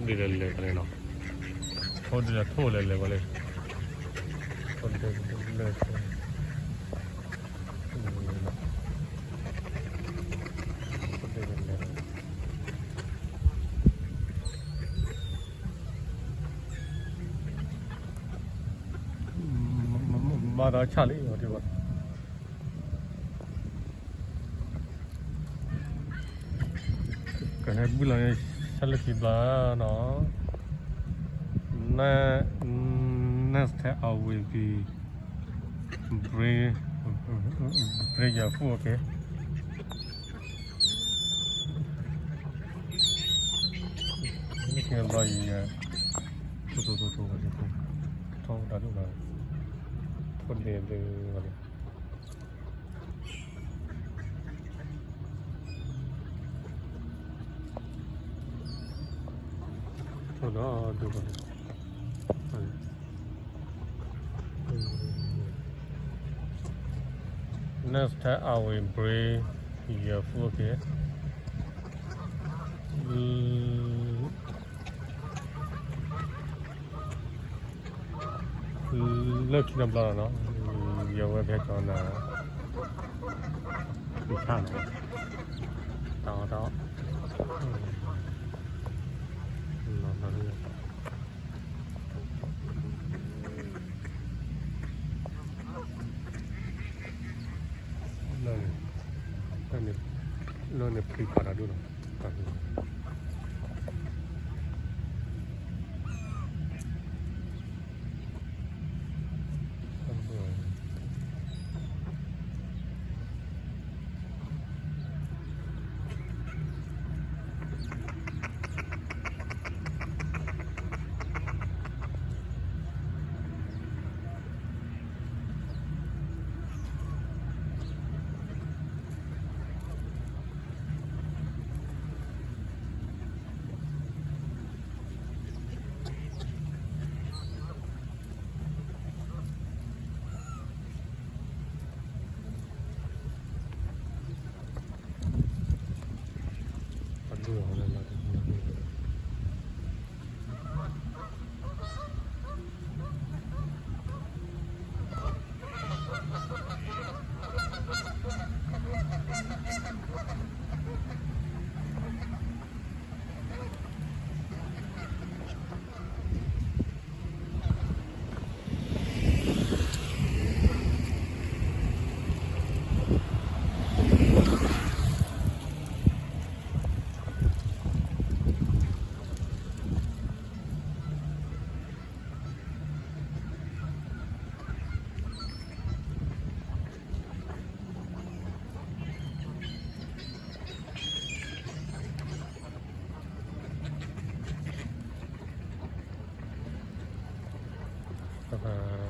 ဒ်လဲၣ်လဲၣ်ကလဲၣ်နီၤ, ဖိဒ်လဲၣ်ထိၣ်လဲၣ်လဲၣ်ဝဲလဲၣ်, ဖိဒ်လဲၣ်, ဖိဒ်လဲၣ်လဲၣ်, မၤဒီးဆၣ်လံ အီၤဒံးဘၣ် ကဟဲဘုလီၤန့ၣ် ဆၣ်လၢခံဘျီနီၤ, next time I will be bring, bring your food, okay? နကဘျီအံၤ, ထီၣ်တၢ်ဒိၣ်လီၤ, ဖိဒ်လဲၣ်လဲၣ် Next time I will bring your food, okay? လၢခံတဘျီလီၤနီၤ, ယဝဲဖဲကီးနၤ, တၢ်အီၣ်တၢ်အီၣ်, လၢန့ၣ် ပှၤပာ်တၢ်ဒိၣ်လီၤ. ပ